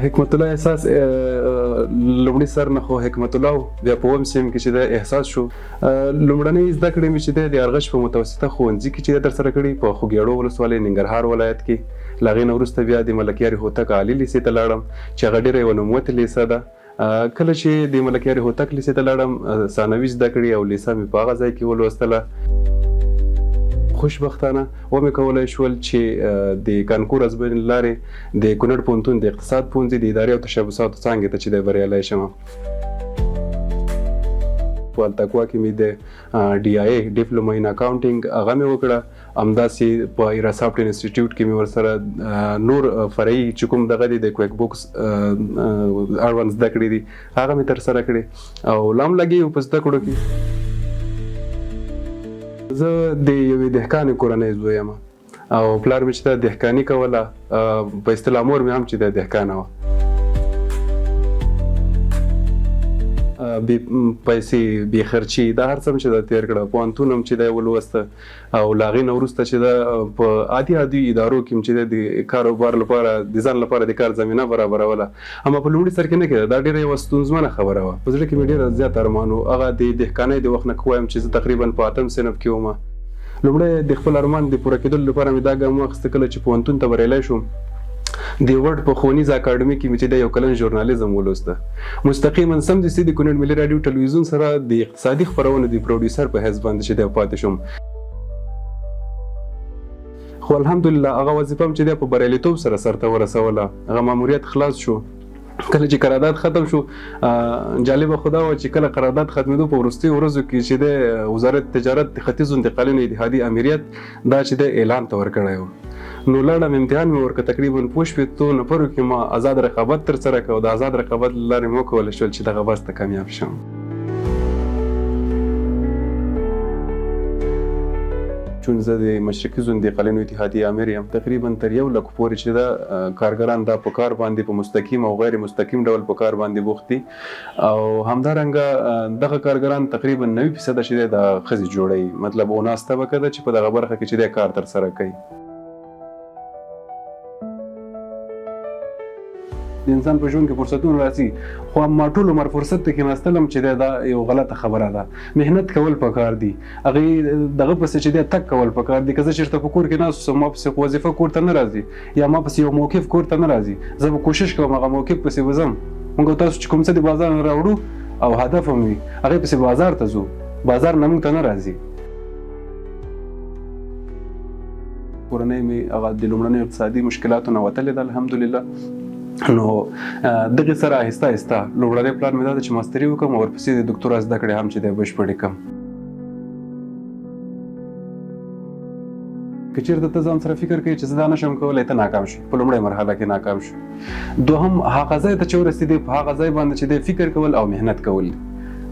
حکمت الله احساس، لومړي سر نه خو حکمت الله و، بیا په اووم سیم کې چې دی احساس شو. لومړنۍ زده کړې مې چې دی د ارغش په متوسطه ښوونځي کې چې دی ترسره کړي، په خوږیاړو ولسوالۍ، ننګرهار ولایت کې. له هغې نه وروسته بیا د ملکیاري هوتک عالي لیسې ته لاړم چې هغه ډېره یوه نوموتې لیسه ده. کله چې د ملکیاري هوتک لیسې ته لاړم، ثانوي زده کړې او لیسه مې په هغه ځای کې ولوستله. خوشبختانه ومې کولای شول چې د کانکور ازموینې له لارې د کونړ پوهنتون د اقتصاد پوهنځي د ادارې او تشبثاتو څانګې ته چې دی بریالی شم. په التقوا کې مې د ډي آی ای ډیپلوما ان اکاونټینګ هغه مې وکړه. همداسې په ایراسافټ انسټیټیوټ کې مې ورسره نور فرعي چې کوم دغه دي، د کویک بوکس اړوند زده کړې دي، هغه مې ترسره کړې او لا هم لګي یو په زده کړو کې. زه د یوې دهقانې کورنۍ زوی یم او پلار مې چې ده دهقاني کوله، په اصطلاح مور مې هم چې ده دهقانه وه. بې پیسې، بې خرچي، دا هر څه هم چې ده تېر کړه. پوهنتون هم چې دی ولوسته او له هغې نه وروسته چې ده په عادي عادي ادارو کې هم چې ده د کاروبار لپاره، د ځان لپاره د کار زمینه برابروله، اما په لومړي سر کې نه کېده. دا ډېره یوه ستونزمنه خبره وه. په زړه کې مې ډېره زیات ارمان و، هغه د دهقانۍ د وخت نه که ووایم چې زه تقریبا په اتم صنف کې وم. لومړی د خپل ارمان د پوره کېدلو لپاره مې دا ګام واخیسته. کله چې پوهنتون ته بریالی شوم، د ورډ په ښوونیزه اکاډمي کې مې چې دی یو کلن ژورنالیزم ولوسته، مستقیما سمدستي د کونړ ملي راډیو ټلویزیون سره د اقتصادي خپرونو د پروډیوسر په حیث باندې چې دی پاتې شوم. خو الحمدلله هغه وظیفه هم چې دی په بریالیتوب سره سرته ورسوله. هغه ماموریت خلاص شو. کله چې قرارداد ختم شو، جالبه خو دا وه چې کله قرارداد ختمېدو، په وروستیو ورځو کې چې دی وزارت تجارت د ختیځو انتقالونو اتحادي امیریت دا چې دی اعلان ته ورکړی و، نو لاړم، امتحان مې ورکړ. تقریبا په 60 نفرو کې ما ازاد رقابت ترسره کړ او د ازاد رقابت له لارې مې وکولی شول چې دغه بست ته کامیاب شم. چون زه د مشرقي زون د قالینو اتحادیې امیر یم، تقریبا تر 1 لک پورې چې ده کارګران دا په کار باندې، په مستقیم او غیر مستقیم ډول په کار باندې بوخت دي او همدارنګه دغه کارګران تقریبا 90% چې ده د ښځې جوړوي، مطلب اوناث طبقه ده چې په دغه برخه کې چې ده کار ترسره کوي. د انسان په ژوند کې فرصتونه راځي، خو ما ټول عمر فرصت ته کېناستل هم چې دی دا یو غلطه خبره ده. محنت کول پکار دي، هغې دغه پسې چې دی تګ کول پکار دي. که زه چېرته په کور کې ناست اوسم، ما پسې خو وظیفه کور ته نه راځي یا ما پسې یو موقف کور ته نه راځي. زه به کوشش کوم، هغه موقف پسې به ځم. موږ او تاسو چې کوم څه د بازار نه راوړو او هدف هم وي، هغې پسې بازار ته ځو، بازار نه موږ ته نه راځي. کورنۍ مې هغه د لومړنیو اقتصادي مشکلاتو نه وتلې ده، الحمدلله. نو دغه سره آهسته آهسته لومړنی پلان مې دا ده چې ماستري وکړم او ورپسې د دکتورا زده کړې هم چې دی بشپړې کړم. که چېرته ته ځان سره فکر کوې چې زه دا نشم کولی، ته ناکام شې، په لومړۍ مرحله کې ناکام شو. دوهم، هغه ځای ته چې ورسېدې، په هغه ځای باندې چې دی فکر کول او محنت کول،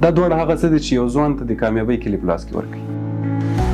دا دواړه هغه څه دي چې یو ځوان ته د کامیابۍ کلي په لاس کې ورکوي.